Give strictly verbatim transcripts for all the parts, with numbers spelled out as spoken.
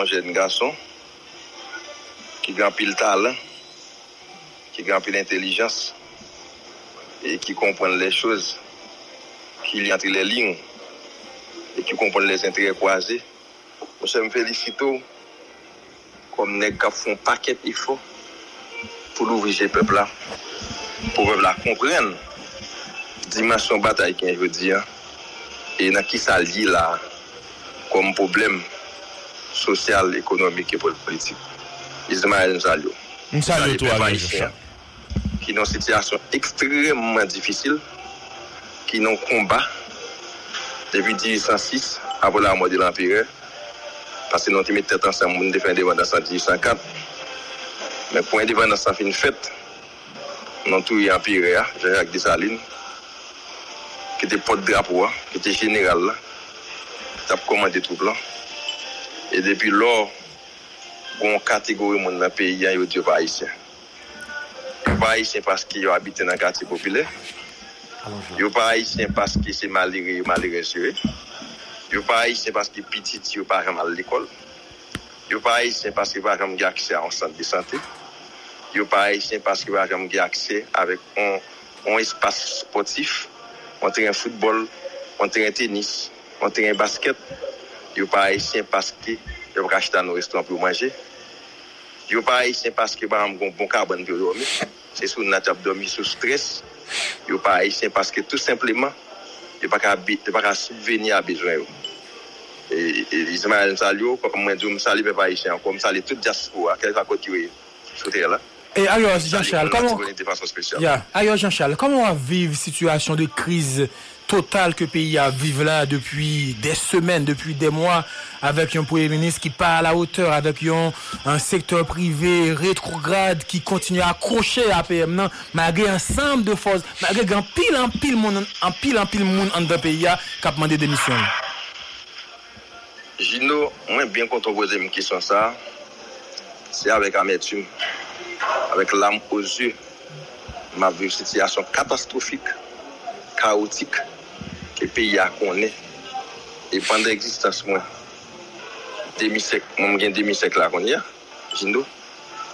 yon jèn gason ki gen anpil talan, ki gen anpil entèlijans, e ki konprann lè choz, ki li antre lè liy, e ki konprann lè enterè kwaze. Monchè, m felisite w kòm nèg k ap fè yon pakèt efò pou l ouvri je pèp la, pou pèp la konprann dimansyon batay ki gen jodi a, e nan ki sa l ye la a, kòm pwoblèm sosyal, ekonomik e politik. Ismaël, m salye w. M salye w tou, Alon Jean Charles. Ki nan yon sitiyasyon ekstrèmman difisil, ki nan yon konba depi dizuit san sis, apre lanmò de lanperè, paske nou te met tèt ansanm, nou te fè endepandans an dizuit san kat. Men pou endepandans lan fin fèt, nou touye anperè a, Jean Jacques Dessalines, ki te pòt drapo a, ki te jeneral la, ki t ap kòmande twoup lan. E depi lò, gen yon kategori moun nan peyi a, yo di yo pa ayisyen. Yo pa ayisyen paske yo abite nan katye popilè. Yo pa ayisyen paske se malere yo, malerèz yo ye. Yo pa ayisyen paske pitit yo pa janm al lekòl. Yo pa ayisyen paske pa janm gen aksè a yon sant de sante. Yo pa ayisyen paske pa janm gen aksè avèk yon, yon espas spòtif, yon teren foutbòl, yon teren tenis, yon teren baskèt. Yo pa ayisyen paske yo pa ka chita nan restoran pou yo manje. Yo pa ayisyen paske pa janm gen yon bon kabann pou yo dòmi. Se sou nat y ap dòmi, sou strès. Yo pa ayisyen paske tou senpleman, yo pa ka, bi- yo pa ka sibveni a bezwen yo. E, e Ismaël, m salye w, kòm mwen di w, m salye pèp ayisyen ankò, m salye tout dyaspora, kèlkeswa kote yo ye sou tè la. E Alon Jean Charles, kòman, de fason espesyal. Ya, Alon Jean Charles, kòman w ap viv sitiyasyon de kriz total ke peyi a viv la depi dè semèn, depi dè mwa, avèk yon premye minis ki pa alawotè, avèk yon, yon sektè prive retwograd ki kontinye akwoche a P M nan, malgre ansanm de fòs, malgre gen anpil, anpil moun, anpil, anpil moun anndan peyi a k ap mande demisyon l. Jino, mwen byen kontan w poze m kesyon sa a. Se avèk amètim, avèk lam o zye, m ap viv sitiyasyon katastwofik, kawotik ke peyi a konnen. E pandan egzistans mwen, demi syèk, mwen m gen demi syèk la kounye a, Jino,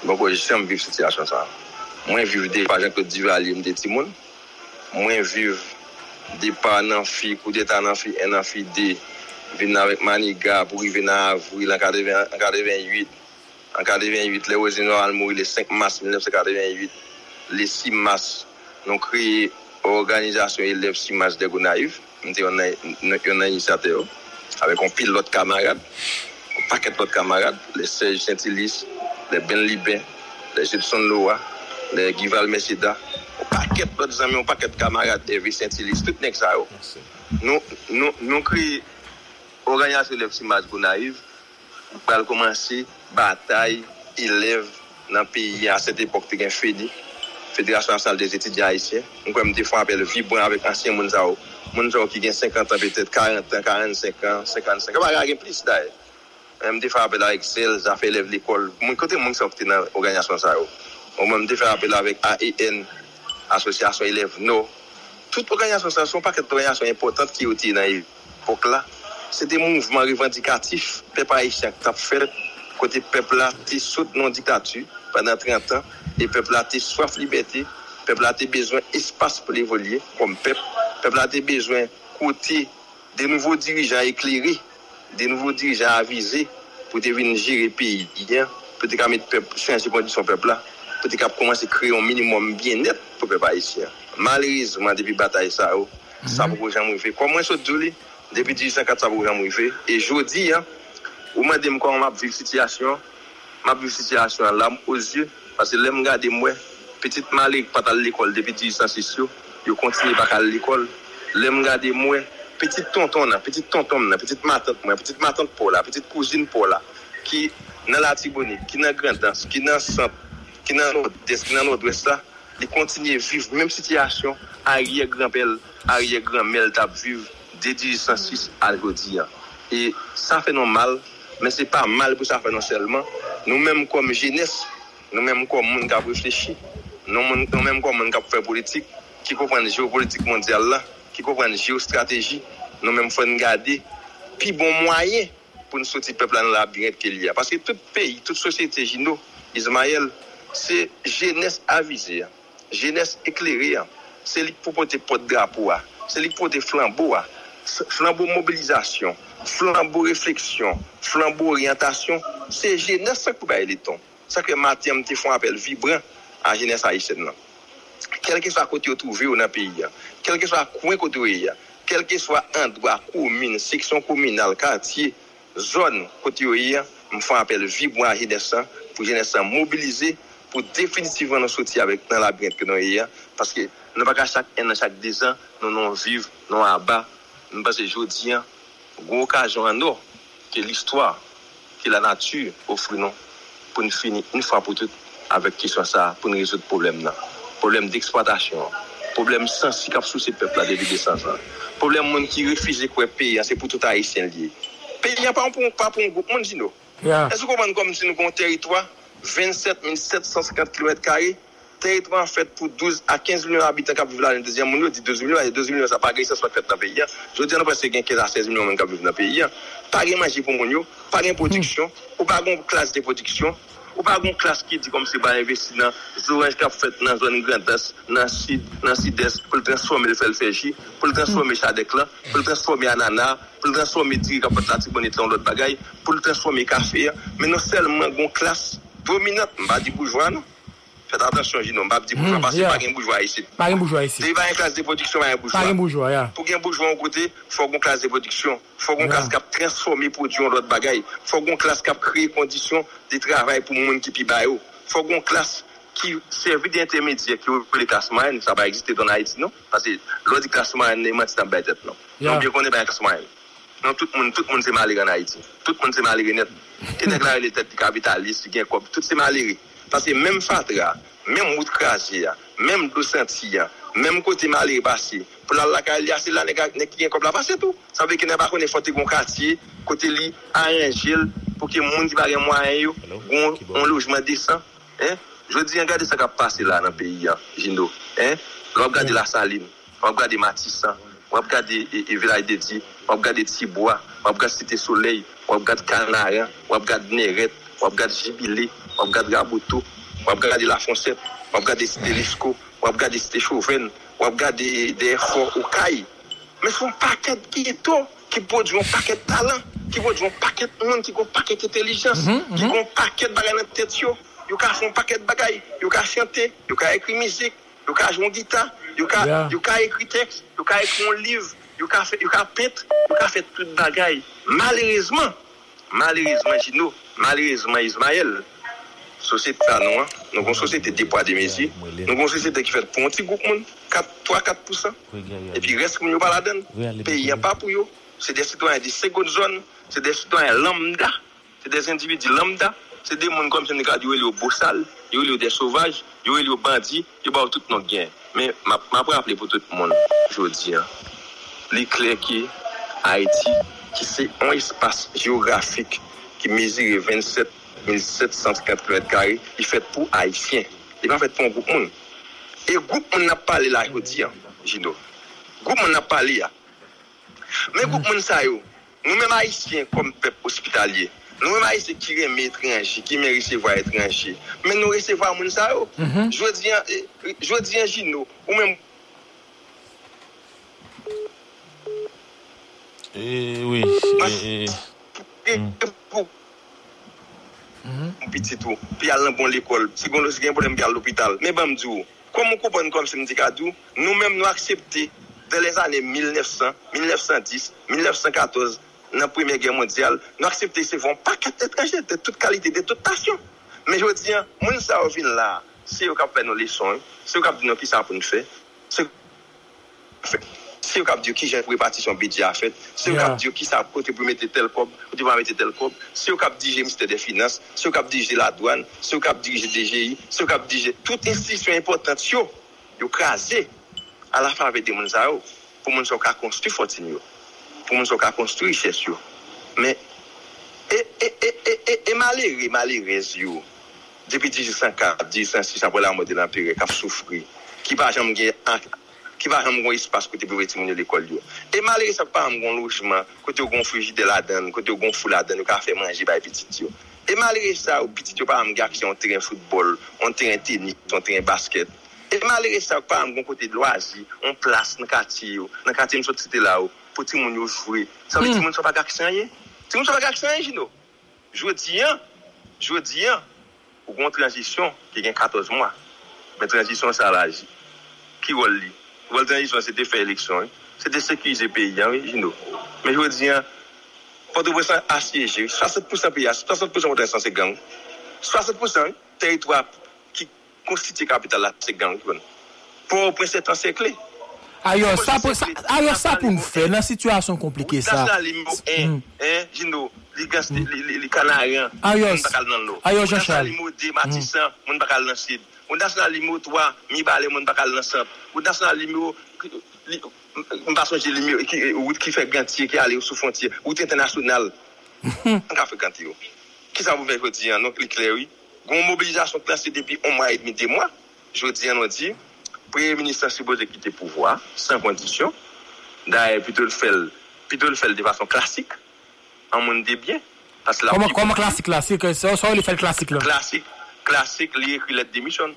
m poko janm viv sitiyasyon sa a. Mwen viv depa Jean Claude Duvalier, m te timoun. Mwen viv depa nan fi, koudeta nan fi en, nan fi de, vin avèk Maniga pou rive nan avril an katreven, an katreven uit. An katreven uit, lè Roselyne Laurent mouri le senk mas mil nèf san katreven uit, le sis mas, nou kreye Òganizasyon Elèv Sis Mas dè Gonayiv. M te youn nan, youn nan inisyatè yo, avèk yon pil lòt kamarad, yon pakèt lòt kamarad, lè Serge Saintilus, lè Ben Liben, lè Judson Laura, lè Guy Valmeceda, yon pakèt lòt zanmi, yon pakèt kamarad, Hervé Saintilus, tout nèg sa yo. Nou, nou, nou kreye Òganizasyon Elèv Sis Mas Gonayiv, pral kòmanse batay elèv nan peyi a. Sèt epòk te gen feni, Federasyon Nasyonal dè Etidyan Ayisyen. M kwè m te fè yon apèl vibran avèk ansyen moun sa yo. Moun sa yo ki gen senkant an, petèt karant an, karannsenk an, senkannsenk an, pa ka gen plis dayè. Men m te fè apèl avèk sèl zafè elèv lekòl. Moun, kote moun sa yo ki te nan òganizasyon sa yo? Bon, mwen, m te fè apèl avèk A E N, Asosyasyon Elèv Nò. Tout òganizasyon sa yo, se yon pakèt òganizasyon enpòtan ki yo te ye nan epòk la. Se te mouvman revandikatif pèp ayisyen an ki t ap fèt, kote pèp la te sot nan yon diktati pandan trant an, e pèp la te swaf libète, pèp la te bezwen espas pou l evolye kòm pèp, pèp la te bezwen kote de nouvo dirijan eklere, de nouvo dirijan avize pou te vin jere peyi a, pou te ka met pèp, chanje kondisyon pèp la, pou te ka kòmanse kreye yon minimòm byennèt pou pèp ayisyen an. Malerezman, depi batay sa yo, sa poko janm rive. Kòm mwen sot di w li, depi dizuit san kat, sa poko janm rive. E jodi a, ou mande m kòman m ap viv sitiyasyon an, m ap viv sitiyasyon an lam o zye, paske lè m gade m wè pitit malere ki pa t al lekòl depi dizuit san sis yo, yo kontinye pa ka al lekòl. Lè m gade m wè pitit tonton nan, pitit tonton m nan, pitit matant mwen, pitit matant pa w la, pitit kouzin pa w la, ki nan Latibonit, ki nan Grandans, ki nan Sant, ki nan Nòdès, ki nan Nòdwès la, li kontinye viv menm sitiyasyon aryè granpè l, aryè granmè l t ap viv de dizuit san sis al jodi a. E sa fè nou mal, men se pa mal pou sa fè nou sèlman. Nou menm kòm jenès, nou menm kòm moun k ap reflechi, nou moun, nou menm kòm moun k ap fè politik, ki konprann jewopolitik mondyal la, ki konprann jewostrateji, nou menm fò n gade pi bon mwayen pou n soti pèp la nan labirent ke l ye a. Paske tout peyi, tout sosyete, Jino, Izmayèl, se jenès avize a, jenès eklere a. Se li k pou pote pòt drapo a, se li k pote flanbo a, s- flanbo mobilizasyon, flanbo refleksyon, flanbo oryantasyon. Se jenès sa k pou bay leson. Sa k fè maten an m te fè yon apèl vibran a jenès ayisyèn nan. Kèlkeswa kote yo twouve yo nan peyi a, kèlkeswa kwen kote yo ye a, kèlkeswa andwa, komin, seksyon kominal, katye, zòn kote yo ye a, m fè yon apèl vibran a jenès lan, pou jenès lan mobilize, pou definitivman nou soti avèk nan labirent ke nou ye a, paske nou pa ka chak enn an, chak dezan, nou nan yon viv, nan yon aba. M panse jodi a, gon okazyon an nò ke listwa, ke lanati ofri nou pou n fini yon fwa pou tout avèk kesyon sa a, pou n rezoud pwoblèm nan. Pwoblèm deksplwatasyon an, pwoblèm sansi k ap souse pèp la depi de san zan, pwoblèm moun ki refize kwè peyi an se pou tout Ayisyen l ye. Peyi an pa pou, pa pou yon gwoup moun, Jino. Èske w konprann kòmsi nou gen yon tèritwa vennsèt mil sèt san senkant kilomèt kare? Tèritwa an fèt pou douz a kenz milyon abitan k ap viv ladan. Dezyèm moun yo di douz milyon, paske douz milyon sa pa gen lisans pa t fèt nan peyi a. Jodi a, nou prèske gen kenz a sèz milyon moun k ap viv nan peyi a. Pa gen manje pou moun yo, pa gen pwodiksyon, ou pa gen yon klas de pwodiksyon, ou pa gen yon klas ki di kòmsi pral envesti nan zoranj k ap fèt nan zòn Grandans, nan Sid, nan Sidès, pou l transfòme l, fè l fè ji, pou l transfòme chadèk lan, pou l transfòme anana, pou l transfòme diri k ap fèt Latibonit lan, yon lòt bagay, pou l transfòme kafe a. Men non sèlman gen yon klas dominant, m pa di boujwa non. Fèt atansyon, Jino, m p ap di boujwa, paske pa gen boujwa isit. Pa gen boujwa isit. Depi pa gen klas de pwodiksyon, pa gen boujwa. Pa gen boujwa, ya. Pou gen boujwa yon kote, fòk gon klas de pwodiksyon. Fòk gon klas k ap transfòme pwodui yon lòt bagay. Fòk gon klas k ap kreye kondisyon de travay pou moun ki pi ba yo. Fòk gon klas ki sèvi de entèmedyè ki rele klas mwayèn. Sa pa egziste an Ayiti, non. Paske lè w di klas mwayèn, e manti n ap bay tèt nou. Nou byen konnen pa gen klas mwayèn. Non, tout moun, tout moun se malere an Ayiti. Tout moun se malere nèt. Ke nèg la rele tèt li kapitalis, li gen kòb, tout se malere. Paske menm fatra, menm wout kraze a, menm dlo santi a, menm kote malere pase, pou l al lakay li a, se la nèg, nèg ki gen kòb la pase tou. Sa vle ke nèg pa konnen fò te gen yon katye kote li aranje l pou ke moun ki pa gen mwayen yo gen yon lojman desan. Hein? Jodi a, gade sa k ap pase la nan peyi a, Jino. Hein? Lè w ap gade Lasalin, w ap gade Matisan, w ap gade e, e, Vilaj de Dye, w ap gade Tibwa, w ap gade Site Solèy, w ap gade Kanaran, w ap gade Nèrèt, w ap gade Jibile, w ap gade Raboto, w ap gade Lafonsèt, w ap gade Site Lesko, w ap gade Site Chovèn, w ap gade dèyè Fò Okay. Men se yon pakèt geto ki pwodui yon pakèt talan, ki pwodui yon pakèt moun ki gen yon pakèt entèlijans, ki gen yon pakèt bagay nan tèt yo. Yo ka fè yon pakèt bagay, yo ka chante, yo ka ekri mizik, yo ka jwe yon gita, yo ka, yo ka ekri tèks, yo ka ekri yon liv, yo ka fè, yo ka pent, yo ka fè tout bagay. Malerezman, malerezman, Jino, malerezman, Izmayèl, sosyete a nou an, nou gon sosyete de pwa de mezi, nou gon sosyete ki fèt pou yon ti gwoup moun, kat, twa, kat pousan, epi rès moun yo pa ladan l. Peyi an pa pou yo. Se de sitwayen de segond zòn, se de sitwayen lanmda. Se de endividi lanmda, se de moun kòmsi nou ka di yo rele yo bosal, yo rele yo de sovaj, yo rele yo bandi, yo ba yo tout non k gen. Men m ap, m ap raple pou tout moun jodi a, li klè ke Ayiti, ki se yon espas jewografik ki mezire vennsèt mil sèt san senkant kilomèt kare, li fèt pou Ayisyen. Li pa fèt pou yon gwoup moun. E gwoup moun n ap pale la jodi a, Jino, gwoup moun n ap pale a, men gwoup moun sa yo, nou menm Ayisyen kòm pèp ospitalye, nou menm Ayisyen ki renmen etranje, ki renmen resevwa etranje, men nou resevwa moun sa yo. Jodi a, e, jodi a, Jino, ou menm. E, wi, e, e. Pou pitit ou, pou y al nan bon lekòl, si gen, si gen pwoblèm, pou y al lopital. Men ban m di w, kòm ou konprann, kòmsi m te ka di w, nou menm nou aksepte, dans les années mil nèf san, mil nèf san dis, mil nèf san katòz, nan Premyè Gè mondyal, nou aksepte resevwa yon pakèt etranje de tout kalite, de tout nasyon. Men jodi a, moun sa yo vin la a, se yo k ap fè nou leson, wi. Se yo k ap di nou kisa pou n fè. Se Se yo k ap di yo kijan pou repatisyon bidjè a fèt. Se yo k ap di yo kisa, kote pou mete tèl kòb, kote pou pa mete tèl kòb. Se yo k ap dirije Ministè dè Finans, se yo k ap dirije Ladwàn, se yo k ap dirije D G I, se yo k ap dirije tout enstitisyon enpòtan yo, yo kraze alafavè de moun sa yo, pou moun sa yo ka konstwi fòtin yo, pou moun sa yo ka konstwi richès yo. Men, e, e, e, e, e, e malere, malerèz yo, depi dizuit san kat, dizuit san sis, apre lanmò de lanperè, k ap soufri, ki pa janm gen an- ki pa janm gen espas kote pou voye timoun yo lekòl yo. E malere sa ki pa janm gen lojman, kote yo gen frijidè ladan, kote yo gen fou ladan, yo ka fè manje bay pitit yo. E malere sa yo, pitit yo pa janm gen aksè a yon teren foutbòl, yon teren tenis, yon teren baskèt. E malere sa yo ki pa janm gen kote lwazi, yon plas nan katye yo, nan katye m sot site la yo, pou timoun yo jwe. Sa vle di timoun sa pa gen aksè anyen. Timoun sa pa gen aksè anyen, Jino. Jodi an, jodi an, ou gen yon tranzisyon ki gen katòz mwa. Men tranzisyon sa a laji. Ki wòl li? Wòl tranzisyon se te fè eleksyon, wi. Se te sekirize peyi a, wi, Jino. Men jodi an, Pòtoprens lan asyeje, wi. Swasant pousan peyi a, swasant pousan Pòtoprens lan se gang. Swasant pousan, wi. Teritwa ki konstitye kapital la se gang ki pran. Pòtoprens est encerclé. Ayò, sa pou, sa, ayò, sa pou n fè nan sitiyasyon konplike sa? Wout nasyonal nimewo en, en, Jino, li gans, li, li, li, li Kanaran, moun pa ka al nan nò. Ayò, Jean Charles. Wout nasyonal nimewo de, Matisan, moun pa ka al nan sid. Wout nasyonal nimewo twa, Mibalè, moun pa ka al nan sant. Wout nasyonal nimewo, li, m pa sonje nimewo, ki, wout ki fè Gantye, ki ale sou fwontyè, wout entènasyonal. Moun ka frekante yo. Kisa pou fè jodi an? Donk, li klè, wi. Gen yon mobilizasyon k lanse depi yon mwa edmi, de mwa. Jodi an, nou di, premye minis lan sipoze kite pouvwa a san kondisyon. Dayè, pito l fè l, pito l fè l de fason klasik, an moun de byen. Paske l ap... Kòman, kòman klasik la? Se ke, sa, sa w rele fè l klasik la? Klasik, klasik, li ekri lèt demisyon.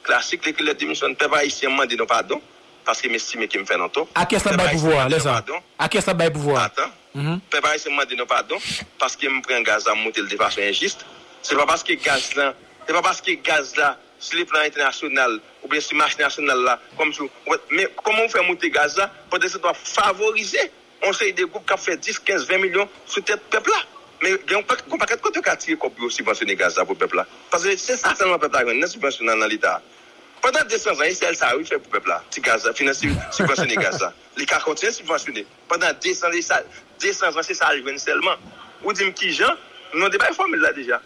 Klasik, li ekri lèt demisyon. Pèp ayisyen, mande nou padon, paske m estime ke m fè nou tò. A kiyès l ap bay pouvwa a lè sa? A kiyès l ap bay pouvwa a? Atan. Pèp ayisyen, mande nou padon, paske m pran gaz la, m moute l de fason enjis. Se pa paske gaz lan, se pa paske gaz la, sou le plan entènasyonal, oubyen sou mache nasyonal la, kòmsi, men kòman w fè moute gaz la, pandan se tan w ap favorize yon seri de gwoup k ap fè dis, kenz, ven milyon sou tèt pèp la. Men gen yon pak-, yon pakèt kote yo ka tire kòb pou yo sibvansyone gaz la pou pèp la. Paske se sa sèlman pèp la jwenn nan sibvansyon nan, nan Leta a. Pandan de san zan, e sèl sa yo fè pou pèp la. Ti gaz la, finanse, sibvansyone gaz la. Li ka kontinye sibvansyone. Pandan de san, de sa, de san zan, se sa l jwenn sèlman. Ou di m kijan? Nou te bay fòmil la deja.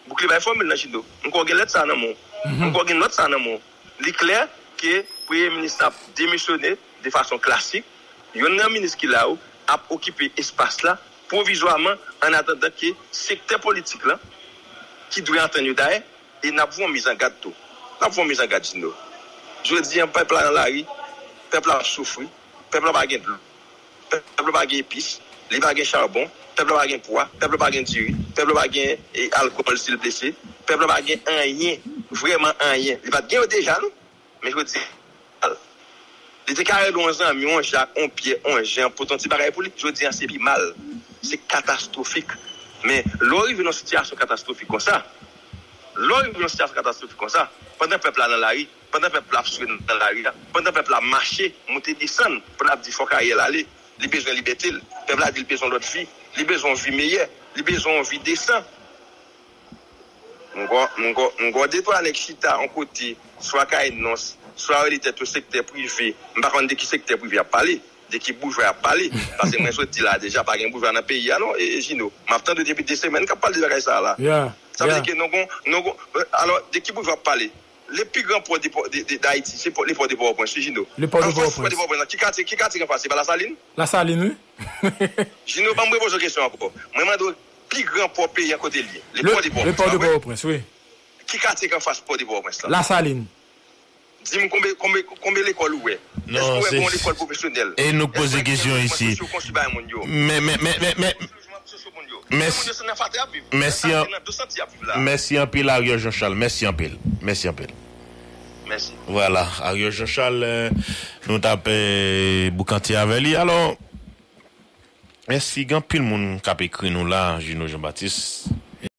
Boukle bay fòmil nan, Jino. M kwè w gen lèt sa nan men w. M kwè w gen nòt sa nan men w. Li klè ke premye minis la ap demisyone de fason klasik. Youn nan minis ki la yo ap okipe espas la pwovizwaman, an atandan ke sektè politik la, ki dwe antann yo dayè, e n ap voye yon mizangad tou. N ap voye yon mizangad, Jino. Jodi an, pèp la nan lari, pèp la ap soufri, pèp la pa gen dlo. Pèp la pa gen epis, li pa gen chabon, pèp la pa gen pwa, pèp la pa gen diri, pèp la pa gen, e, alkòl si l blese, pèp la pa gen anyen, vrèman anyen. Li pa t gen yo deja, non. Men jodi an, li te ka rele yon zanmi, yon Jak, yon Pyè, yon Jan, pote yon ti bagay pou li. Jodi an, se pi mal. Se katastwofik. Men, lè w rive nan yon sitiyasyon katastwofik konsa, lè w rive nan yon sitiyasyon katastwofik konsa, pandan pèp la nan lari, pandan pèp la ap swe nan lari a, pandan pèp la ap mache, monte desann, pandan l ap di fòk Ariel ale, li bezwen libète l, pèp la di l bezwen lòt vi, li bezwen yon vi meyè, li bezwen yon vi desan. M kwè, m kwè, m kwè de twa nèg chita yon kote, swa K N nons, swa rele tèt yo sektè prive, m pa konn de ki sektè prive y ap pale, de ki boujwa y ap pale, paske mwen sot di la deja, pa gen boujwa nan peyi a non, e, e Jino. M ap tande w depi de semèn k ap pale de bagay sa a la. Sa vle di ke nou gon, nou gon, alò, de ki boujwa w ap pale? Le pi gran pò de, de, de, Dayiti, se pò, le pò de Pòtoprens, wi, Jino. Le pò de Pòtoprens. Pò de Pòtoprens, ki katye, ki katye ki anfas? Se pa Lasalin? Lasalin, wi. Jino, ban m repoze w kesyon ankò. Mwen mande w, pi gran pò peyi an kote l ye? Le pò de Pòtoprens, pa vre? Pòtoprens, wi. Ki katye ki anfas pò de Pòtoprens lan? Lasalin. Di m konbe, konbe, konbe lekòl ou wè? Èske ou wè gen yon lekòl pwofesyonèl? E nou poze kesyon isi. Èske ou wè gen lojman sosyo konstwi bay moun yo? Men, men, men, men, men, Mèsi, mèsi anpil, Ariel Jean Charles. Mèsi anpil. Mèsi anpil. Mèsi. Vwala, Ariel Jean Charles, euh, nou t ap, euh, boukante avè li. Alò, mèsi, gen anpil moun k ap ekri nou la, Jino Jean Baptiste.